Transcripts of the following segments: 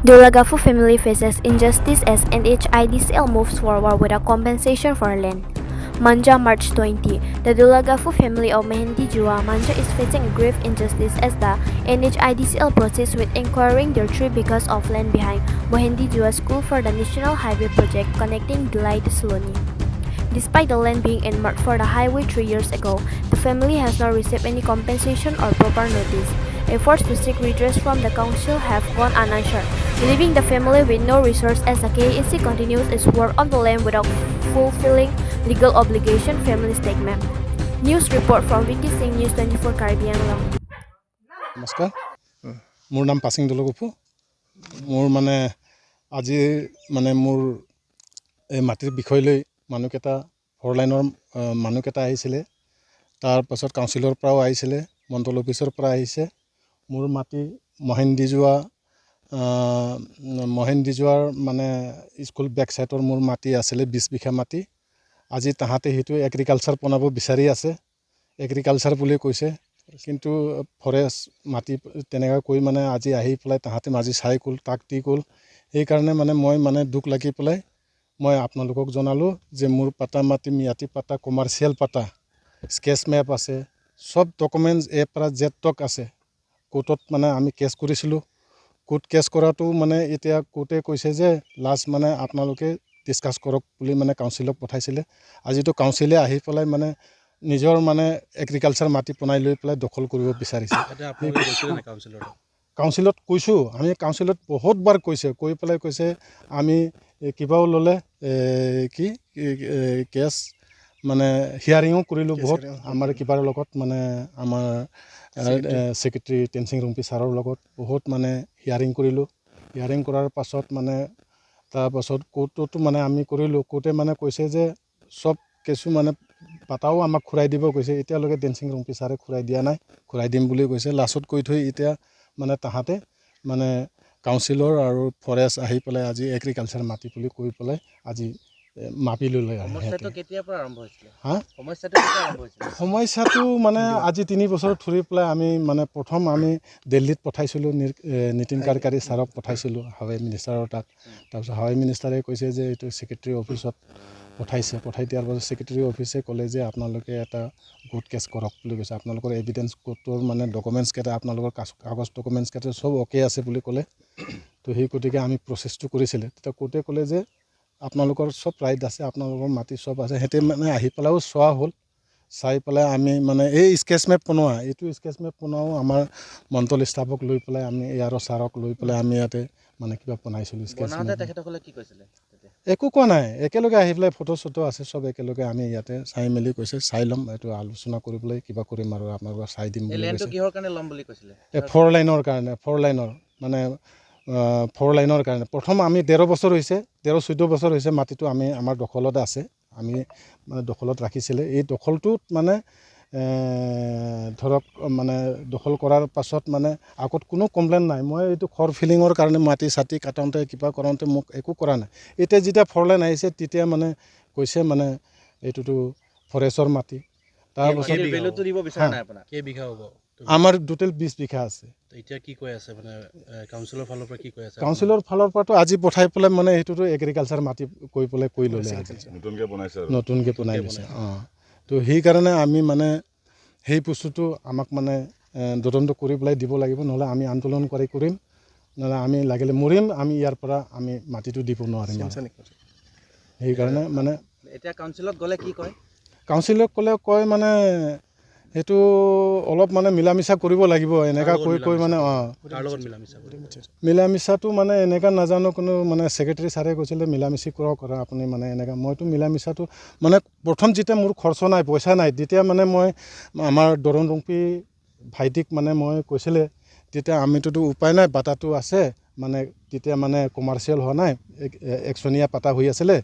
Dulagapu family faces injustice as NHIDCL moves forward without compensation for land. Manja, March 20. The Dulagapu family of Mehendijua, Manja is facing a grave injustice as the NHIDCL proceeds with acquiring their 3 bighas of land behind Mehendijua School for the National Highway project connecting Dillai to Siloni. Despite the land being earmarked for the highway 3 years ago, the family has not received any compensation or proper notice. Efforts to seek redress from the council have gone unanswered, leaving the family with no resource as the KAAC continues its work on the land without fulfilling legal obligation, family statement. News report from Vicky Singh, News 24 Karbi Anglong. নমস্কাৰ, মোৰ নাম passing দলগপু। মোৰ মানে আজি মানে মোৰ এই মাটিৰ বিষয় লৈ মানুহকেইটা, ফ'ৰ লাইনৰ মানুহকেইটা আহিছিলে। তাৰপাছত কাউন্সিলৰ পৰাও আহিছিলে, মণ্ডল অফিচৰ পৰা আহিছে। মোৰ মাটি মহেন্দিযোৱাৰ মানে স্কুল বেক চাইডৰ মোৰ মাটি আছিলে 20 বিঘা মাটি। আজি তাহাঁতে সেইটো এগ্ৰিকালচাৰ বনাব বিচাৰি আছে, এগ্ৰিকালচাৰ বুলি কৈছে, কিন্তু ফৰেষ্ট মাটি তেনেকৈ কৈ মানে আজি আহি পেলাই তাহাঁতে আজি চাই গ'ল, তাক দি গ'ল। সেইকাৰণে মানে মই মানে দুখ লাগি পেলাই মই আপোনালোকক জনালোঁ যে মোৰ পাতা মাটি, ম্যাদী পাতা, কমাৰ্চিয়েল পাতা, স্কেচ মেপ আছে, চব ডকুমেণ্টছ এ পৰা জেড তক আছে। কোৰ্টত মানে আমি কেছ কৰিছিলোঁ। কোৰ্ট কেছ কৰাটো মানে এতিয়া কোৰ্টে কৈছে যে লাষ্ট মানে আপোনালোকে ডিছকাছ কৰক বুলি মানে কাউন্সিলক পঠাইছিলে। আজিতো কাউন্সিলে আহি পেলাই মানে নিজৰ মানে এগ্ৰিকালচাৰ মাটি বনাই লৈ পেলাই দখল কৰিব বিচাৰিছে। এতিয়া আপোনালোকে গৈছিলে নাই কাউন্সিলৰ? কাউন্সিলত কৈছোঁ আমি। কাউন্সিলত বহুতবাৰ কৈছে, কৈ পেলাই কৈছে আমি এই কিবাও ল'লে, কি কেছ মানে হিয়াৰিঙো কৰিলোঁ বহুত আমাৰ কিবাৰ লগত, মানে আমাৰ ছেক্ৰেটেৰী টেনচিং ৰুম্পি ছাৰৰ লগত বহুত মানে হিয়াৰিং কৰিলোঁ। হিয়াৰিং কৰাৰ পাছত মানে তাৰপাছত কোৰ্টতো মানে আমি কৰিলোঁ। কোৰ্টে মানে কৈছে যে চব কেছো মানে পাতাও আমাক ঘূৰাই দিব কৈছে। এতিয়ালৈকে টেনচিং ৰুম্পি ছাৰে ঘূৰাই দিয়া নাই, ঘূৰাই দিম বুলি কৈছে। লাষ্টত কৈ থৈ এতিয়া মানে তাহাঁতে মানে কাউন্সিলৰ আৰু ফৰেষ্ট আহি পেলাই আজি এগ্ৰিকালচাৰ মাটি বুলি কৈ পেলাই আজি মাপি ল'লে আৰু সমস্যাটো সিহঁতে। কেতিয়াৰ পৰা আৰম্ভ হৈছিলে? হা? সমস্যাটো কেতিয়া আৰম্ভ হৈছিলে? সমস্যাটো মানে আজি 3 বছৰ ধৰি পেলাই আমি মানে প্ৰথম আমি দিল্লীত পঠাইছিলোঁ, নীতিন গাডকাৰী ছাৰক পঠাইছিলোঁ, হাইৱে মিনিষ্টাৰৰ তাত। তাৰপিছত হাইৱে মিনিষ্টাৰে কৈছে যে এইটো ছেক্ৰেটেৰী অফিচত পঠাইছে। পঠাই দিয়াৰ পাছত ছেক্ৰেটেৰী অফিচে ক'লে যে আপোনালোকে এটা কোৰ্ট কেছ কৰক বুলি কৈছে। আপোনালোকৰ এভিডেঞ্চ, কোৰ্টৰ মানে ডকুমেণ্টছকেইটা, আপোনালোকৰ কাগজ ডকুমেণ্টছকেইটা চব অ'কে আছে বুলি ক'লে। তো সেই গতিকে আমি প্ৰচেছটো কৰিছিলে। তেতিয়া কোৰ্টে ক'লে যে আপোনালোকৰ চব ৰাইট আছে, আপোনালোকৰ মাটি চব আছে। সিহঁতে মানে আহি পেলাইও চোৱা হ'ল। চাই পেলাই আমি মানে এই স্কেচ মেপ বনোৱা, এইটো স্কেচ মেপ বনোৱাও আমাৰ মণ্ডল ষ্টাফক লৈ পেলাই, আমি ইয়াৰো ছাৰক লৈ পেলাই আমি ইয়াতে মানে কিবা বনাইছিলোঁ স্কেচ বনাওঁতে মেপ। তেখেতসকলে কি কৈছিলে তেতিয়া? একো কোৱা নাই। একেলগে আহি পেলাই ফটো চটো আছে, চব একেলগে আমি ইয়াতে চাই মেলি কৈছে, চাই ল'ম, এইটো আলোচনা কৰি পেলাই কিবা কৰিম আৰু আপোনালোকক চাই দিম এই বুলি লেণ্ডটো কৈছে। কিহৰ কাৰণে ল'ম বুলি কৈছিলে? এই ফ'ৰ লাইনৰ কাৰণে, ফ'ৰ লাইনৰ কাৰণে। প্ৰথম আমি 13 বছৰ হৈছে, 13-14 বছৰ হৈছে মাটিটো আমি আমাৰ দখলত আছে। আমি মানে দখলত ৰাখিছিলে। এই দখলটোত মানে ধৰক মানে দখল কৰাৰ পাছত মানে আগত কোনো কমপ্লেইন নাই। মই এইটো খৰ ফিলিঙৰ কাৰণে মাটি চাটি কাটোঁতে কিবা কৰোঁতে মোক একো কৰা নাই। এতিয়া যেতিয়া ফ'ৰ লাইন আহিছে, তেতিয়া মানে কৈছে মানে এইটোতো ফৰেষ্টৰ মাটি। তাৰপাছত মাটিৰ ভেলুটো দিব বিচৰা নাই আপোনাক? কেইবিঘা হ'ব? আমাৰ টোটেল 20 বিঘা আছে। তো এতিয়া কি কৈ আছে, মানে কাউন্সিলৰ ফালৰ পৰা কি কৈ আছে? কাউন্সিলৰ ফালৰ পৰাতো আজি পঠাই পেলাই মানে সেইটোতো এগ্ৰিকালচাৰ মাটি কৈ পেলাই কৈ ল'লে আজি। নতুনকৈ বনাইছে আৰু। নতুনকৈ বনাই লৈছে, অঁ। তো সেইকাৰণে আমি মানে সেই বস্তুটো আমাক মানে তদন্ত কৰি পেলাই দিব লাগিব, নহ'লে আমি আন্দোলন কৰিম, নহ'লে আমি লাগিলে মৰিম, আমি ইয়াৰ পৰা আমি মাটিটো দিব নোৱাৰিম আৰু। সেইকাৰণে মানে এতিয়া কাউন্সিলত গ'লে কি কয়? কাউন্সিলক ক'লে কয় মানে সেইটো অলপ মানে মিলা মিছা কৰিব লাগিব, এনেকুৱা লগত কৈ কৈ মানে অঁ। কাৰ লগত মিলা মিছা কৰিব? মিলা মিছাটো মানে এনেকুৱা নাজানো, কোনো মানে ছেক্ৰেটেৰী ছাৰে কৈছিলে মিলা মিছি কৰক আৰু আপুনি মানে এনেকুৱা। মইতো মিলা মিছাটো মানে প্ৰথম যেতিয়া মোৰ খৰচ নাই, পইচা নাই, তেতিয়া মানে মই আমাৰ দৰণ ৰংপি ভাইটিক মানে মই কৈছিলে, তেতিয়া আমিতোতো উপায় নাই, বাটাটো আছে, মানে তেতিয়া মানে কমাৰ্চিয়েল হোৱা নাই, একচনীয়া পাতা হৈ আছিলে।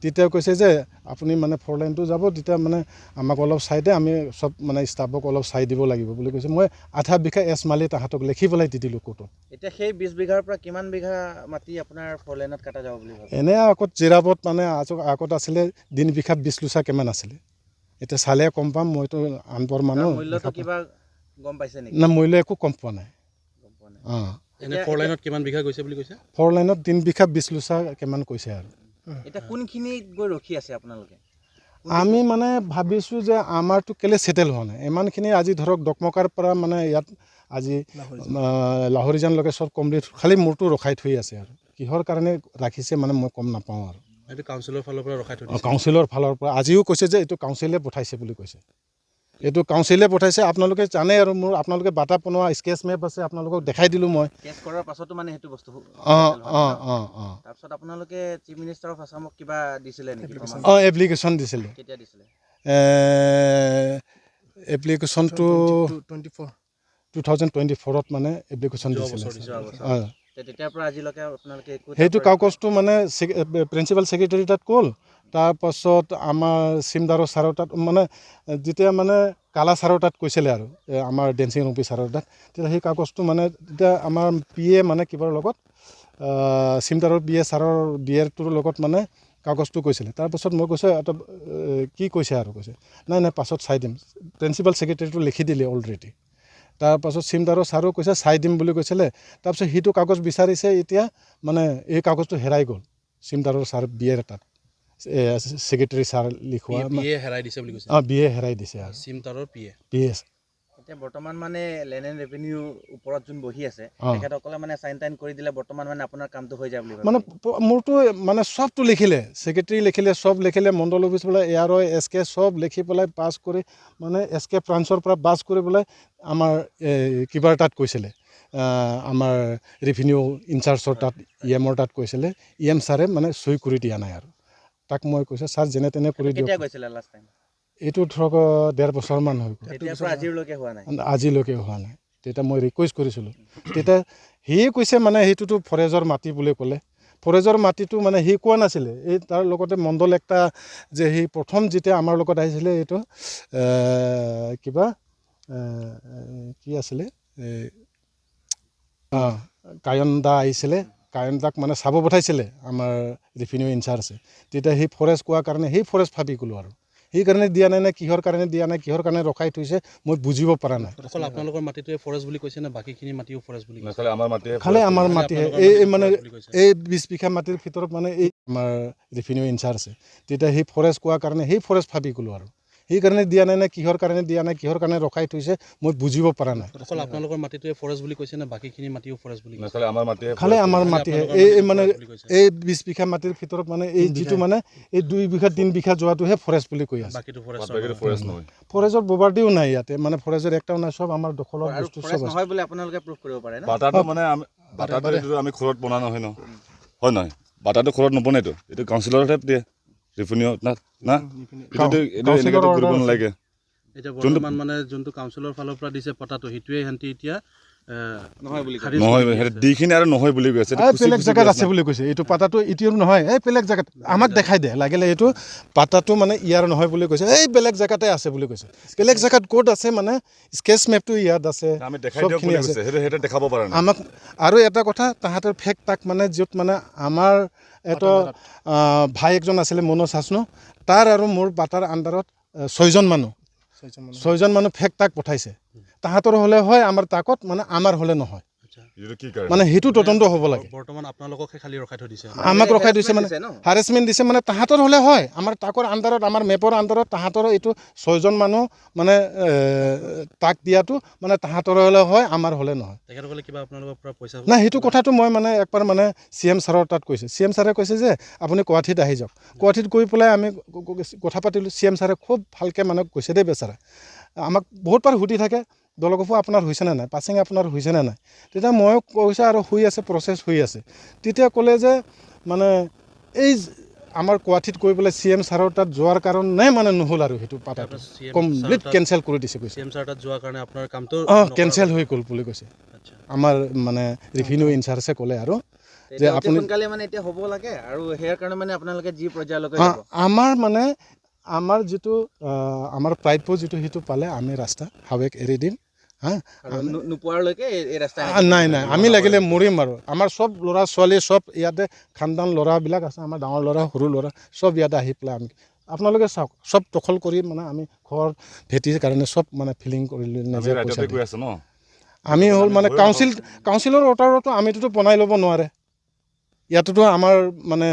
তেতিয়া কৈছে যে আপুনি মানে ফ'ৰ লাইনটো যাব, তেতিয়া মানে আমাক অলপ চাই দে, আমি চব মানে ষ্টাফক অলপ চাই দিব লাগিব বুলি কৈছে। মই আধা বিঘা এছ মালি তাহাঁতক লিখি পেলাই দি দিলোঁ কোৰ্টত। এতিয়া সেই 20 বিঘাৰ পৰা কিমান বিঘা মাটি আপোনাৰ ফ'ৰ লাইনত কাটা যাব বুলি ভাবে? এনে আগত জিৰাবত মানে আগত আছিলে 3 বিঘা 20 লোচা কিমান আছিলে। এতিয়া চালে গম পাম, মইতো আনপঢ় তাৰ মানুহ। মূল্যটো কিবা গম পাইছে নেকি? না, মূল্য একো গম পোৱা নাই। গম পোৱা নাই। অঁ। এনে ফ'ৰ লাইনত কিমান বিঘা গৈছে বুলি কৈছে? ফ'ৰ লাইনত 3 বিঘা 20 লোচা কিমান কৈছে। আৰু এতিয়া কোনখিনিত গৈ ৰখি আছে আপোনালোকে? আমি মানে ভাবিছোঁ যে আমাৰতো কেলৈ ছেটেল হোৱা নাই ইমানখিনি। আজি ধৰক ডকমকাৰ পৰা মানে ইয়াত আজি লাহৰীজানলৈকে চব কমপ্লিট, খালি মোৰটো ৰখাই থৈ আছে। আৰু কিহৰ কাৰণে ৰাখিছে মানে মই গম নাপাওঁ। আৰু এইটো কাউন্সিলৰ ফালৰ পৰা ৰখাই থৈ দিছে? কাউন্সিলৰ ফালৰ পৰা আজিও কৈছে যে এইটো কাউন্সিলে পঠাইছে বুলি কৈছে, এইটো কাউন্সিলে পঠাইছে। আপোনালোকে জানে আৰু মোৰ আপোনালোকে বাটা বনোৱা স্কেচ মেপ আছে, আপোনালোকক দেখাই দিলোঁ মই। কেছ কৰাৰ পাছতো মানে সেইটো বস্তু? অঁ অঁ অঁ অঁ। তাৰপিছত আপোনালোকে চিফ মিনিষ্টাৰ অফ আছামক কিবা দিছিলে নেকি? অঁ, এপ্লিকেশ্যন দিছিলে। কেতিয়া দিছিলে? এপ্লিকেশ্যনটো 2024ত মানে এপ্লিকেশ্যন দিছিলে। অঁ, তেতিয়াৰ পৰা আজিলৈকে আপোনালোকে? সেইটো কাগজটো মানে প্ৰিন্সিপাল ছেক্ৰেটাৰী তাত গ'ল, তাৰপাছত আমাৰ চিমদাৰৰ ছাৰৰ তাত, মানে যেতিয়া মানে কালা ছাৰৰ তাত কৈছিলে আৰু আমাৰ ডেন্সিং ৰূপী ছাৰৰ তাত, তেতিয়া সেই কাগজটো মানে তেতিয়া আমাৰ পি এ মানে কিবাৰ লগত চিমদাৰৰ বি এ ছাৰৰ ডি এৰটোৰ লগত মানে কাগজটো কৈছিলে। তাৰপাছত মই কৈছোঁ এটা কি কৈছে আৰু কৈছে নাই নাই পাছত চাই দিম। প্ৰিন্সিপাল ছেক্ৰেটাৰীটো লিখি দিলে অলৰেডি। তাৰপাছত চিমদাৰৰ ছাৰো কৈছে চাই দিম বুলি কৈছিলে। তাৰপিছত সেইটো কাগজ বিচাৰিছে, এতিয়া মানে এই কাগজটো হেৰাই গ'ল। চিমদাৰৰ ছাৰ বি এৰ তাত ছেক্ৰেটাৰী ছাৰ লিখোৱা হেৰাই দিছে বুলি কৈছে। অঁ, বি এ হেৰাই দিছে আৰু চিমদাৰৰ পি এ পি এ। এতিয়া বৰ্তমান মানে লেণ্ড এণ্ড ৰেভিনিউ ওপৰত যোন বহি আছে তেখেতসকলে মানে চাইন টাইন কৰি দিলে বৰ্তমান মানে আপোনাৰ কামটো হৈ যায় বুলি? মানে মোৰতো মানে চবটো লিখিলে, ছেক্ৰেটাৰী লিখিলে, চব লিখিলে, মণ্ডল অফিচ পেলাই এ আৰ অ' এছ কে চব লিখি পেলাই পাছ কৰি মানে এছ কে ফ্ৰান্সৰ পৰা পাছ কৰি পেলাই আমাৰ কিবাৰ তাত কৈছিলে, আমাৰ ৰেভিনিউ ইনচাৰ্জৰ তাত ই এমৰ তাত কৈছিলে। ই এম ছাৰে মানে চহী কৰি দিয়া নাই। আৰু তাক মই কৈছোঁ ছাৰ যেনে তেনে কৰি দিয়ক। এইটো ধৰক 1.5 বছৰমান হৈ গ'ল, আজিলৈকে হোৱা নাই। তেতিয়া মই ৰিকুৱেষ্ট কৰিছিলোঁ, তেতিয়া সিয়ে কৈছে মানে সেইটোতো ফৰেজৰ মাটি বুলি ক'লে। ফৰেজৰ মাটিটো মানে সি কোৱা নাছিলে। এই তাৰ লগতে মণ্ডল একটা যে সি প্ৰথম যেতিয়া আমাৰ লগত আহিছিলে, এইটো কিবা কি আছিলে, কায়ন দা আহিছিলে। কায়ন দাক মানে চাব পঠাইছিলে আমাৰ ৰেভিনিউ ইনচাৰ্জে। তেতিয়া সেই ফৰেষ্ট কোৱাৰ কাৰণে সেই ফৰেষ্ট ভাবি গ'লোঁ আৰু সেইকাৰণে দিয়া নাই নে কিহৰ কাৰণে দিয়া নাই, কিহৰ কাৰণে ৰখাই থৈছে মই বুজিব পৰা নাই। অকল আপোনালোকৰ মাটিটোৱে ফৰেষ্ট বুলি কৈছে নে বাকীখিনি মাটিও ফৰেষ্ট বুলি কৈছে? খালি আমাৰ মাটিহে এই মানে এই 20 বিঘা মাটিৰ ভিতৰত মানে এই আমাৰ ৰেভিনিউ ইনচাৰ্জে তেতিয়া সেই ফৰেষ্ট কোৱাৰ কাৰণে সেই ফৰেষ্ট ভাবি গ'লোঁ আৰু সেইকাৰণে দিয়া নাই নে কিহৰ কাৰণে দিয়া নাই, কিহৰ কাৰণে ৰখাই থৈছে মই বুজিব পৰা নাই। অকল আপোনালোকৰ মাটিটোৱে ফৰেষ্ট বুলি কৈছে নে বাকীখিনি মাটিও ফৰেষ্ট বুলি কৈছে? খালি আমাৰ মাটিহে এই মানে এই 20 বিঘা মাটিৰ ভিতৰত মানে এই যিটো মানে এই 2 বিঘা 3 বিঘা যোৱাটোহে ফৰেষ্ট বুলি কৈ আছে। ফৰেষ্টৰ ববাৰ্ডিও নাই ইয়াতে, মানে ফৰেষ্টৰ একটাও নাই, চব আমাৰ দখলৰ বস্তু চব আছে। আমি ঘৰত বনা নহয় ন, হয় নহয়? বাটাটো ঘৰত নবনাইতো, এইটো কাউন্সিলৰহে দিয়ে ৰেভিনিউ না না, এইটো এনেকৈ কৰিব নালাগে। এতিয়া বৰ্তমান মানে যোনটো কাউন্সিলৰ ফালৰ পৰা দিছে পটাটো, সেইটোৱে সিহঁতি এতিয়া নহয় আৰু নহয় বুলি কৈছে, বেলেগ জেগাত আছে বুলি কৈছে। এইটো পাতাটো এতিয়াও নহয়, এই বেলেগ জেগাত আমাক দেখাই দে লাগিলে, এইটো পাতাটো মানে ইয়াৰ নহয় বুলি কৈছে, এই বেলেগ জেগাতে আছে বুলি কৈছে। বেলেগ জেগাত ক'ত আছে মানে স্কেচ মেপটো ইয়াত আছে, চবখিনি আছে আমাক। আৰু এটা কথা, তাহাঁতৰ ফেক তাক মানে য'ত মানে আমাৰ এটা ভাই একজন আছিলে মনোজ হাছনু, তাৰ আৰু মোৰ বাটাৰ আণ্ডাৰত 6জন মানুহ ফেক তাক পঠাইছে। তাহাঁতৰ হ'লে হয়, আমাৰ তাকত মানে আমাৰ হ'লে নহয়, মানে সেইটো তদন্ত হ'ব লাগে। বৰ্তমান আপোনালোককহে খালি ৰখাই থৈ দিছে, আমাক ৰখাই দিছে, মানে হাৰেছমেণ্ট দিছে। মানে তাহাঁতৰ হ'লে হয়, আমাৰ তাকৰ আণ্ডাৰত, আমাৰ মেপৰ আণ্ডাৰত তাহাঁতৰ এইটো 6জন মানুহ মানে তাক দিয়াটো মানে তাহাঁতৰ হ'লে হয়, আমাৰ হ'লে নহয়। তেখেতসকলে কিবা আপোনালোকৰ পৰা পইচা নাই? সেইটো কথাটো মই মানে একবাৰ মানে চি এম ছাৰৰ তাত কৈছে। চি এম ছাৰে কৈছে যে আপুনি গুৱাহাটীত আহি যাওক। গুৱাহাটীত গৈ পেলাই আমি কথা পাতিলোঁ। চি এম ছাৰে খুব ভালকৈ মানে কৈছে দেই বেচাৰা, আমাক বহুত বাৰ সুধি থাকে দলগফু আপোনাৰ হৈছেনে নাই, পাছিং আপোনাৰ হৈছেনে নাই। তেতিয়া ময়ো কৈছে আৰু হৈ আছে, প্ৰচেছ হৈ আছে। তেতিয়া ক'লে যে মানে এই আমাৰ গুৱাহাটীত গৈ পেলাই চি এম ছাৰৰ তাত যোৱাৰ কাৰণে মানে নহ'ল আৰু সেইটো পাতাটো কমপ্লিট কেঞ্চেল কৰি দিছে কৈছে। চি এম ছাৰ তাত যোৱাৰ কাৰণে আপোনাৰ কামটো অঁ কেঞ্চেল হৈ গ'ল বুলি কৈছে আমাৰ মানে ৰেভিনিউ ইনচাৰ্জে ক'লে। আৰু যে আপুনি সোনকালে মানে এতিয়া হ'ব লাগে আৰু সেই কাৰণে মানে আপোনালোকে যি পৰ্যায়লৈকে আমাৰ মানে আমাৰ যিটো আমাৰ প্ৰাপ্য যিটো সেইটো পালে আমি ৰাস্তা হাৱেক এৰি দিম। হা, নোপোৱালৈকে এই ৰাস্তা নাই নাই, আমি লাগিলে মৰিম। আৰু আমাৰ চব ল'ৰা ছোৱালী চব ইয়াতে খানদান ল'ৰাবিলাক আছে, আমাৰ ডাঙৰ ল'ৰা সৰু ল'ৰা চব ইয়াতে আহি পেলাই আমি আপোনালোকে চাওক চব দখল কৰি মানে আমি ঘৰ ভেটিৰ কাৰণে চব মানে ফিলিং কৰিলোঁ নিজে পইচা। আমি হ'ল মানে কাউন্সিলৰ অৰ্ডাৰতো আমিটোতো বনাই ল'ব নোৱাৰে। ইয়াতোতো আমাৰ মানে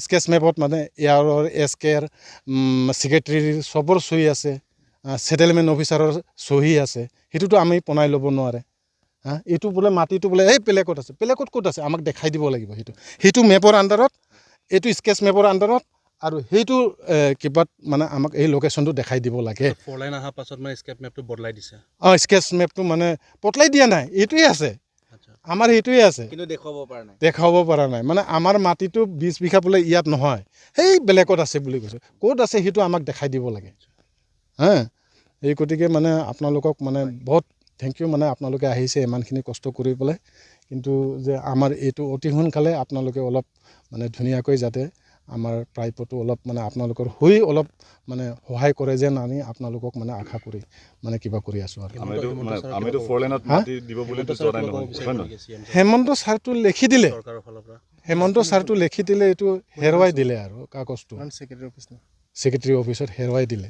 স্কেচ মেপত মানে ইয়াৰ এছ কেৰ ছেক্ৰেটেৰীৰ চবৰ চহী আছে, ছেটেলমেণ্ট অফিচাৰৰ চহী আছে, সেইটোতো আমি বনাই ল'ব নোৱাৰে। হা, এইটো বোলে মাটিটো বোলে এই বেলেগত আছে, বেলেগত ক'ত আছে আমাক দেখাই দিব লাগিব। সেইটো মেপৰ আণ্ডাৰত, এইটো স্কেচ মেপৰ আণ্ডাৰত আৰু সেইটো কিবাত মানে আমাক এই লোকেশ্যনটো দেখাই দিব লাগে। ফ'ৰ লাইন অহাৰ পাছত মানে স্কেচ মেপটো বদলাই দিছে। অঁ, স্কেচ মেপটো মানে বদলাই দিয়া নাই, এইটোৱে আছে আমাৰ, সেইটোৱে আছে, কিন্তু দেখুৱাব পৰা নাই, দেখুৱাব পৰা নাই। মানে আমাৰ মাটিটো 20 বিঘা বোলে ইয়াত নহয়, সেই বেলেগত আছে বুলি কৈছে, ক'ত আছে সেইটো আমাক দেখাই দিব লাগে। হা, এই গতিকে মানে আপোনালোকক মানে বহুত thank U, মানে আপোনালোকে আহিছে ইমানখিনি কষ্ট কৰি পেলাই, কিন্তু যে আমাৰ এইটো অতি সোনকালে আপোনালোকে অলপ মানে ধুনীয়াকৈ যাতে আমাৰ প্ৰাপ্যটো অলপ মানে আপোনালোকৰ হৈ অলপ মানে সহায় কৰে যেন আমি আপোনালোকক মানে আশা কৰি মানে কিবা কৰি আছোঁ। আৰু আমিতো ফ'ৰ লাইনত মাটি দিব বুলি যোৱা নাই নহয়। হেমন্ত ছাৰটো লিখি দিলে, হেমন্ত ছাৰটো লিখি দিলে, এইটো হেৰুৱাই দিলে আৰু কাগজটো ছেক্ৰেটেৰী অফিচত হেৰুৱাই দিলে।